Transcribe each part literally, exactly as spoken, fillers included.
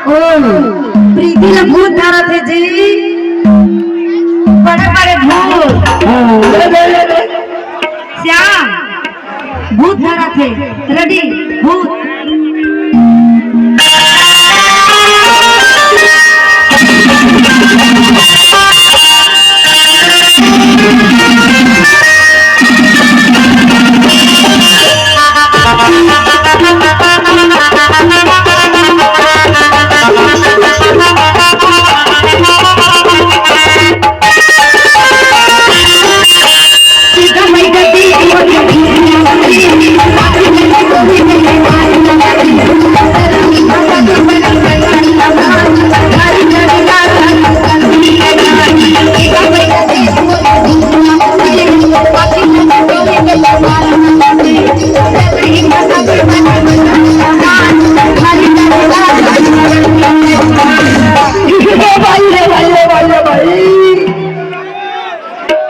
प्रीति ला भूत धरत हे जी, बड़े बड़े भूत। श्याम, भूत धरत हे, ready, भूत।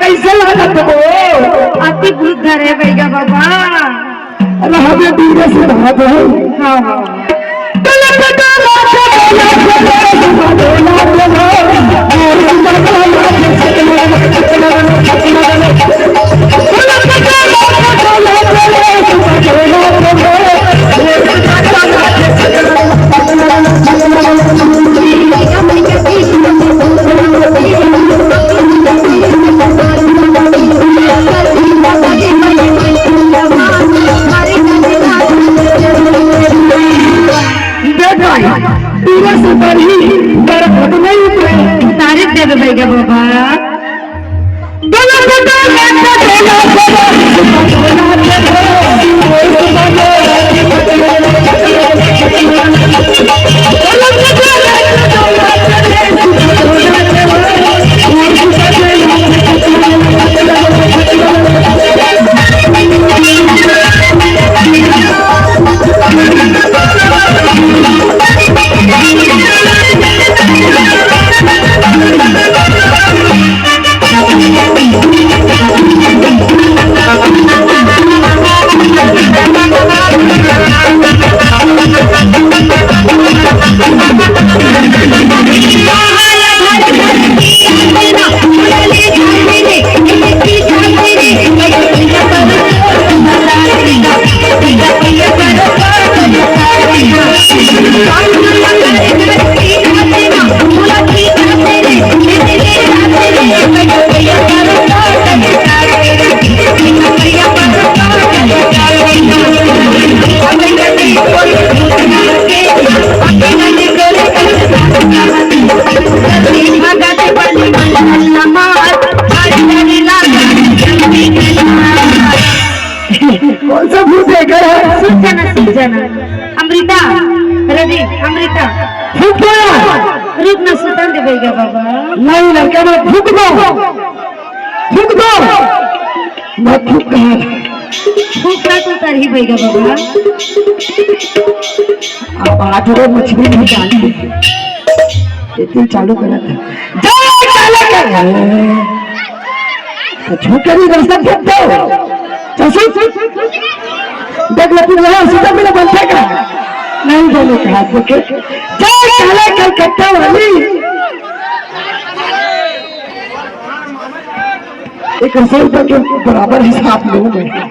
कैसे लागत हो? अति भूत धरे बइगा बाबा। अरे हमें दूर से धरा दो। हाँ, हाँ। देख भाई, पूरा सुपारी बरफत नहीं उतरे। तारीफ देवे भैया बाबा। कौन सा भूत है? कर है। सुन जाना, सुन जाना। अमृता, रवि, अमृता। फूक दो यार। रुक ना, सुतन दे भैया बाबा। नहीं, लड़का में फूक दो। फूक दो। मैं फूक कहा था। फूक ना तो उतर ही भैया बाबा। अब आज वो मछली भी डाली है। ये तो चालू करा था। जय काला का। तो झूठ के भी रास्ता फेंक दो। जैसे देख लेती है, सीधा मेरा बनते का। नहीं जाने का हाथ देखे। जय काला कलकत्ता वाली। एक सौ रुपए के बराबर हिसाब लोग हैं।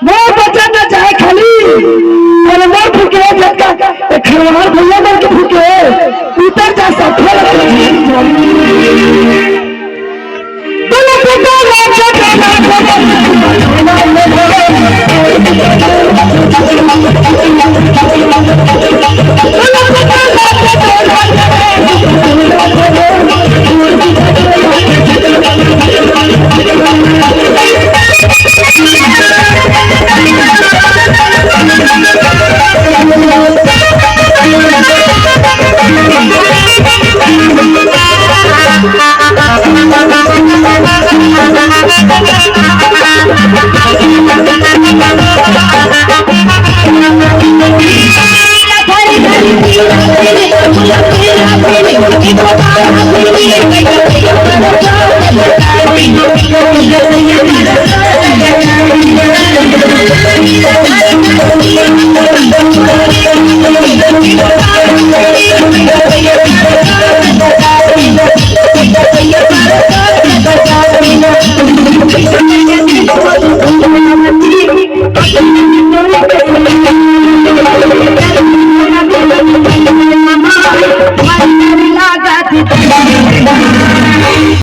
मोर बचन न जाए खाली, अरे मोर फुके जब का, एक खरवार भैया मोर के फुके, उतर जा सब।